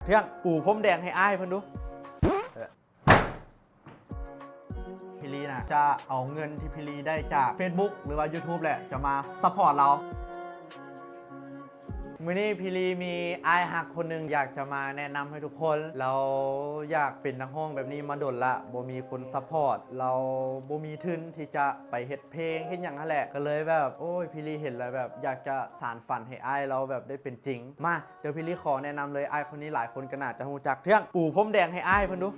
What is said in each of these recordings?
ເທື່ອງ ປູພົມແດງໃຫ້ອ້າຍເພິ່ນດູ. ເອີ ພີ່ລີນະ ຈະເອົາເງິນທີ່ພີ່ລີໄດ້ຈາກເຟສບຸກ ຫຼືວ່າຢູທູບແຫຼະ ຈະມາຊັບພອດລາວ. ມື້ນີ້ພີ່ລີມີອ້າຍຮັກຄົນໜຶ່ງ ຢາກຈະມາແນະນຳໃຫ້ທຸກຄົນ. ລາວຢາກເປັນນັກຮ້ອງແບບນີ້ມາດົນລະ ບໍ່ມີຄົນຊັບພອດ, ລາວບໍ່ມີທຶນທີ່ຈະໄປເຮັດເພງເຮັດຫຍັງຫັ້ນແຫຼະ. ກໍເລີຍແບບ ໂອ້ຍ ພີ່ລີເຫັນແລ້ວແບບຢາກຈະສານຝັນໃຫ້ອ້າຍລາວແບບໄດ້ເປັນຈິງ. ມາ ດຽວພີ່ລີຂໍແນະນຳເລີຍ, ອ້າຍຄົນນີ້ຫຼາຍຄົນກໍໜ້າຈະຮູ້ຈັກ. ເທື່ອງ ປູພົມແດງໃຫ້ອ້າຍເພິ່ນດູ.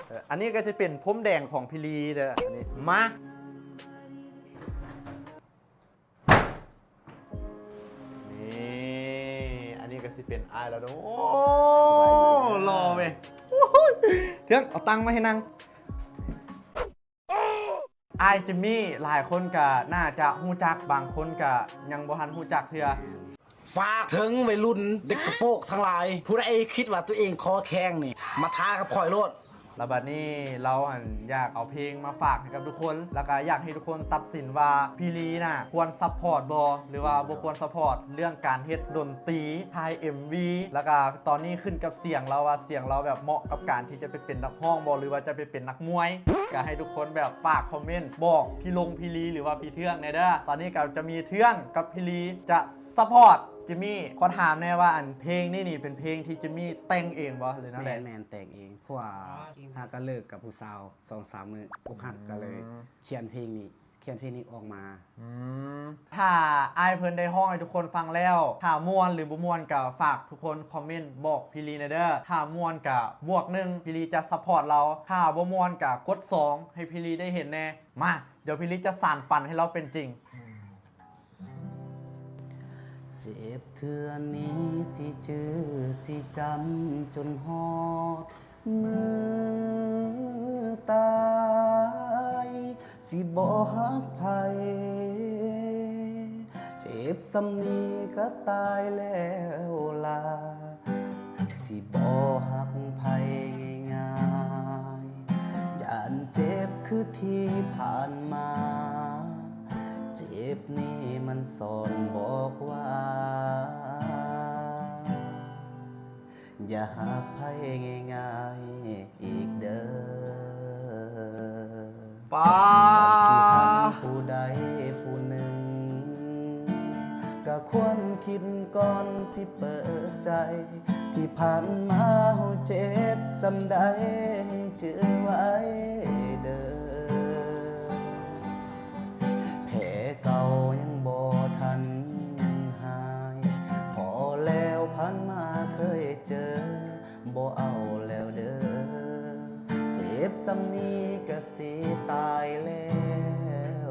ເອີ ອັນນີ້ກໍຊິເປັນພົມແດງຂອງພີ່ລີເດີ ອັນນີ້. ມາ ນີ້ ອັນນີ້ກໍຊິເປັນອ້າຍລາວເດີ. ໂອ້ ສະບາຍດີ ຫຼໍ່ເວີຍ. ໂອ້ຍ ເທື່ອງ ເອົາຕັ່ງມາໃຫ້ນັ່ງ. ອ້າຍຈິມມີ້ ຫຼາຍຄົນກະໜ້າຈະຮູ້ຈັກ, ບາງຄົນກະຍັງບໍ່ທັນຮູ້ຈັກເທື່ອ. ຝາກເຖິງໄວລຸ້ນເດັກກະໂປກທັງຫຼາຍ, ຜູ້ໃດຄິດວ່າຕົວເອງຄໍແຂງນີ້ ມາທ້າກັບຂ້ອຍໂລດ. ແລ້ວບັດນີ້ລາວຫັ້ນຢາກເອົາເພງມາຝາກໃຫ້ກັບທຸກຄົນ, ແລ້ວກະຢາກໃຫ້ທຸກຄົນຕັດສິນວ່າພີ່ລີນະຄວນຊັບພອດບໍ່ ຫຼືວ່າບໍ່ຄວນຊັບພອດ ເລື່ອງການເຮັດດົນຕີ, ຖ່າຍເອັມວີ, ແລ້ວກະຕອນນີ້ຂຶ້ນກັບສຽງລາວວ່າສຽງລາວແບບເໝາະກັບການທີ່ຈະໄປເປັນນັກຮ້ອງບໍ່ ຫຼືວ່າຈະໄປເປັນນັກມວຍ. ກະໃຫ້ທຸກຄົນແບບຝາກຄອມເມັນບອກພີ່ລົງ ພີ່ລີ ຫຼືວ່າພີ່ເທື່ອງແດ່ເດີ. ຕອນນີ້ກໍຈະມີເທື່ອງກັບພີ່ລີຈະຊັບພອດຈິມມີ້. ຂໍຖາມແດ່ວ່າ ອັນເພງນີ້ນີ້ເປັນເພງທີ່ຈິມມີ້ແຕ່ງເອງບໍ່ ຫຼືແນວໃດ? ແມ່ນ ແມ່ນ ແຕ່ງເອງ ເພາະວ່າຫາກໍເລີກກັບຜູ້ສາວສອງສາມມື້ ອົກຫັກ ອືມ ກໍເລີຍຂຽນເພງນີ້ ຂຽນເພງນີ້ອອກມາ. ອືມ ຖ້າອ້າຍເພິ່ນໄດ້ຮ້ອງໃຫ້ທຸກຄົນຟັງແລ້ວ ຖ້າມ່ວນ ຫຼື ບໍ່ມ່ວນ ກໍຝາກທຸກຄົນຄອມເມັນບອກພີ່ລີແດ່ເດີ. ຖ້າມ່ວນກໍບວກໜຶ່ງ ພີ່ລີຈະຊັບພອດລາວ, ຖ້າບໍ່ມ່ວນກໍກົດສອງ ໃຫ້ພີ່ລີໄດ້ເຫັນແດ່. ມາ ດຽວພີ່ລີຈະສານຝັນໃຫ້ລາວເປັນຈິງ. ເຈັບເທື່ອນີ້ຊິຈື່ຊິຈຳຈົນຮອດມື້ຕາຍ ຊິບໍ່ຮັກໃຜ ເຈັບສ່ຳນີ້ກໍຕາຍແລ້ວລະ ຊິບໍ່ຮັກໃຜງ່າຍໆ ຢ້ານເຈັບຄືທີ່ຜ່ານມາ ເຈັບນີ້ມັນສອນບອກວ່າ ຢ່າຮັກໃຜງ່າຍໆອີກເດີ. ປ້າ ມັນຊິຮັກຜູ້ໃດຜູ້ໜຶ່ງ ກໍຄວນຄິດກ່ອນຊິເປີດໃຈ ທີ່ຜ່ານມາເຮົາເຈັບສ່ຳໃດ ໃຫ້ຈື່ໄວ້ເດີ. ແຜເກົ່າຍັງບໍ່ທັນຫາຍ ພໍແລ້ວ ຜ່ານມາເຄີຍເຈີ ບໍ່ເອົາແລ້ວເດີ ເຈັບສ່ຳນີ້ກະຊິຕາຍແລ້ວ.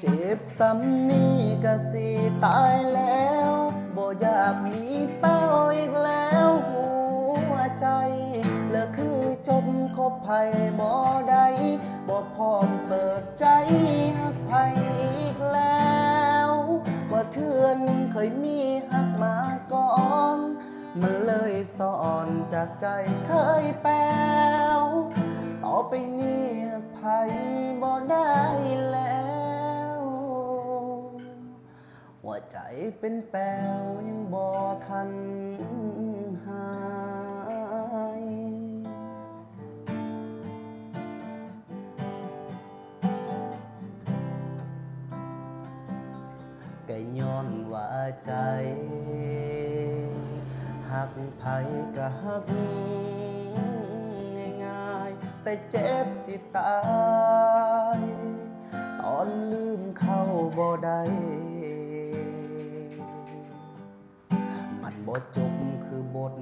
ເຈັບສ່ຳນີ້ກະຊິຕາຍແລ້ວ ບໍ່ຢາກມີແປ້ວອີກແລ້ວຫົວໃຈ ເລີກຄືຈົບ ຄົບໃຜບໍ່ໄດ້ ບໍ່ພ້ອມເປີດໃຈຮັກໃຜອີກແລ້ວ ວ່າເທື່ອໜຶ່ງເຄີຍມີຮັກມາກ່ອນ ມັນເລີຍສອນຈາກໃຈເຄີຍແປ້ວ ຕໍ່ໄປນີ້ຮັກໃຜບໍ່ໄດ້ແລ້ວ ຫົວໃຈເປັນແປ້ວຍັງບໍ່ທັນຫາຍ. ກະຍ້ອນວ່າໃຈ ຮັກໃຜກະຮັກງ່າຍໆ ແຕ່ເຈັບຊິຕາຍ ຕອນລືມເຂົາບໍ່ໄດ້. ມັນບໍ່ຈົບຄືບົດ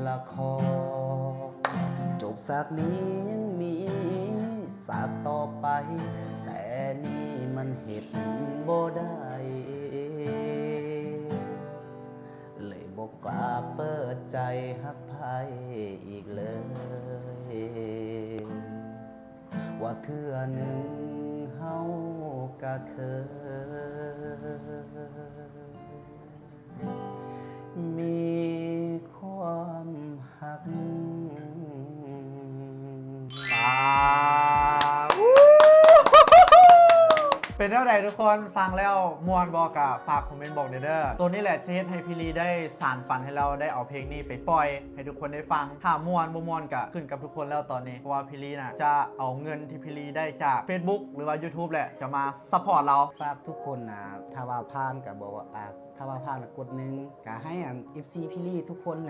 ລະຄອນ ຈົບສາກນີ້ຍັງມີສາກຕໍ່ໄປ ແຕ່ນີ້ມັນເຮັດບໍ່ໄດ້ ເລີຍບໍ່ກ້າເປີດໃຈຮັກໃຜອີກເລີຍ ວ່າເທື່ອໜຶ່ງເຮົາກະເຄີຍ ມີຄວາມຮັກ. ປາ ເປັນ ແນວໃດທຸກຄົນ ຟັງແລ້ວມ່ວນບໍ່ ກໍຝາກຄອມເມັນບອກແດ່ເດີ. ໂຕນີ້ແຫຼະຈະເຮັດໃຫ້ພີ່ລີໄດ້ສານຝັນໃຫ້ລາວໄດ້ເອົາເພງນີ້ໄປປ່ອຍໃຫ້ທຸກຄົນໄດ້ຟັງ. ຖ້າມ່ວນບໍ່ມ່ວນກໍຂຶ້ນກັບທຸກຄົນແລ້ວຕອນນີ້ ເພາະວ່າພີ່ລີນະຈະເອົາເງິນທີ່ພີ່ລີໄດ້ຈາກ Facebook ຫຼືວ່າ YouTube ແຫຼະ ຈະມາ support ລາວ. ຝາກທຸກຄົນນະ ຖ້າວ່າຜ່ານກໍບອກວ່າ ອ່າ ຖ້າວ່າຜ່ານກໍກົດໜຶ່ງ ກໍໃຫ້ອັນ ເອັຟຊີ ພີ່ລີທຸກຄົນແຫຼະ